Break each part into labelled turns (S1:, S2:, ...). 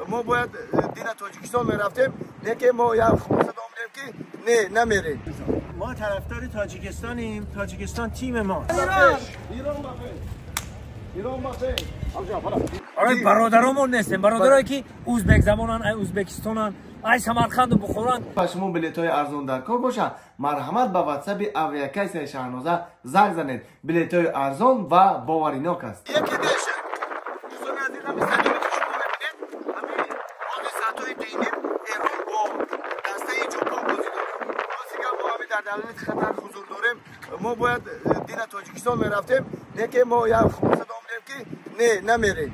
S1: Мо бояд дина Тоҷикистон мерафтем, лекин мо як хулоса омадем, ки не, намерем.
S2: Мо тарафдори Тоҷикистонем. Тоҷикистон тими мост.
S1: Ирон ба пеш! Ирон ба пеш!
S3: Арои бародаромон нестем, бародарое ки узбек забонан, ай Узбекистонан, ай Самарқанду Бухоран.
S1: Ба шумо билетҳои арзон дар кор бошад, марҳамат, ба ватсаби авиакассаи Шаҳноза занг занед. Билетҳои арзон ва боваринок аст. Яке дешад, дӯстони азиз, ҳами стадионе ки шумо мебинед, ҳами ҳоли саатҳои 2:30 Эрон бо дастаи Ҷопон бозӣ дорад. Рости гап, мо ҳами дар давлати Қатар ҳузур дорем. Мо бояд дина Тоҷикистон мерафтем, лекин мо як хулоса омадем, ки не, намерем.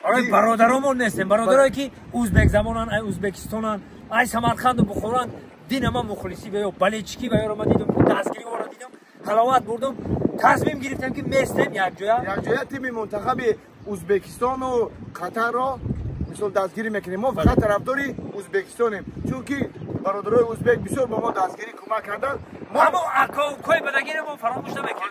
S3: Арои бародаромон нестем, бародарое ки узбек забонан, ай Узбекистонан, ай Самарқанду Бухоран. Дина ман мухлисӣ ва ё болельщик ӣ ва ёро ман дидам, дастгириҳоро дидам, ҳаловат бурдум, тасмим гирифтем, ки местем якҷоя.
S1: Якҷоя тими мунтахаби Узбекистону Қатарро мисол дастгирӣ мекунем. Мо фақат тарафдори Узбекистонем, чунки бародарои узбек бисёр ба мо дастгирӣ, кӯмак карданд.
S3: Ҳамо акоукои бадагиро мо фаромӯш намекунем.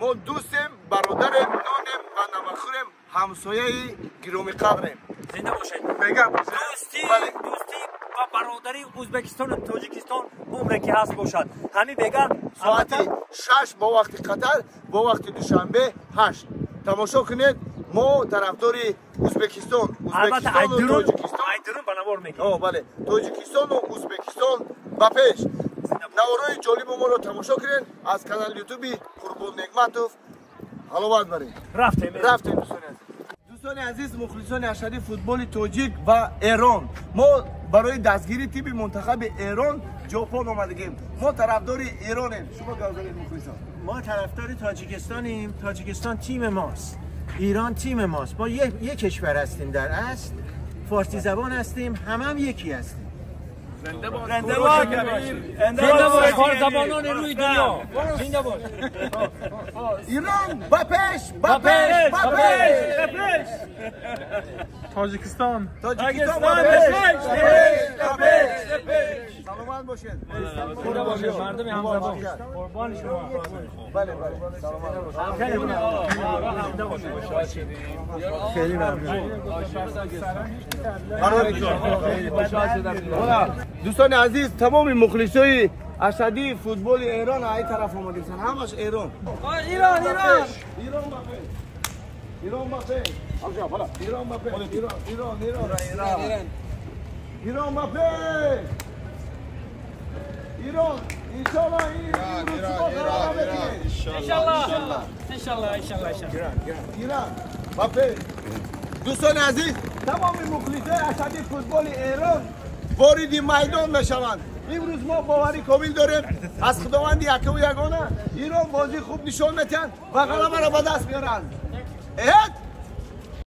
S1: Мо дӯстем, бародарем, нонем ва намакхӯрем, ҳамсояи гиромиқадрем.
S3: Зинда бошед. Дӯстӣ, дӯстӣ ва бародарии Узбекистону Тоҷикистон умре ки ҳаст бошад. Ҳамин бега.
S1: Соати 6 бо вақти Қатар, бо вақти Душанбе 8 тамошо кунед. Мо тарафдори Узбекистон, Узбекистону Тоҷикистон.
S3: Айдурун ба навор мекунем.
S1: Бале, Тоҷикистону Узбекистон ба пеш! Наворои ҷолибу моро тамошо кунед аз канали Ютуби Қурбон Негматов. Ҳаловат баред.
S3: Рафтем.
S1: Рафтем, дӯстони азиз. Дӯстони азиз, мухлисони ашади футболи тоҷик ва Эрон, мо барои дастгирии тими мунтахаби Эрон Ҷопон омадагем. Мо тарафдори Эронем. Шумо гап занед, мухлисон.
S2: Мо тарафдори Тоҷикистонем. Тоҷикистон тими мост, Эрон тими мост. Мо یک کشور هستیم، در اصل فارسی زبان هستیم، هم هم یکی هستیم.
S3: زنده باد، زنده باد فارس‌زبانان روی دنیا، زنده باد.
S1: ایران با پیش، با پیش، با پیش!
S4: تاجیکستان.
S1: تاجیکستان با پیش، با پیش! سلامت باشید.
S3: زنده باشید مردم همزبان، قربان شما.
S1: بله بله، سلامت باشید.
S2: خیلی ممنون.
S1: دوستان عزیز، تمام مخلصای اشدی فوتبال ایران ای طرف آمدیم، همش ایران.
S3: ایران، ایران!
S1: ایران با پیش، ایران با پیش، ایران با پیش، ایران، ایران، ایران، ایران، ایران با پیش، ایران! انشالله این
S3: انشالله، انشالله، انشالله.
S1: ایران با پیش! دوستان عزیز، تمام مخلصای اشدی فوتبال ایران وارد میدان میشوند. امروز ما باوری کامل داریم از خداوند یکه و یگانه، ایران بازی خوب نشان میتن و غلبه را به دست میارند.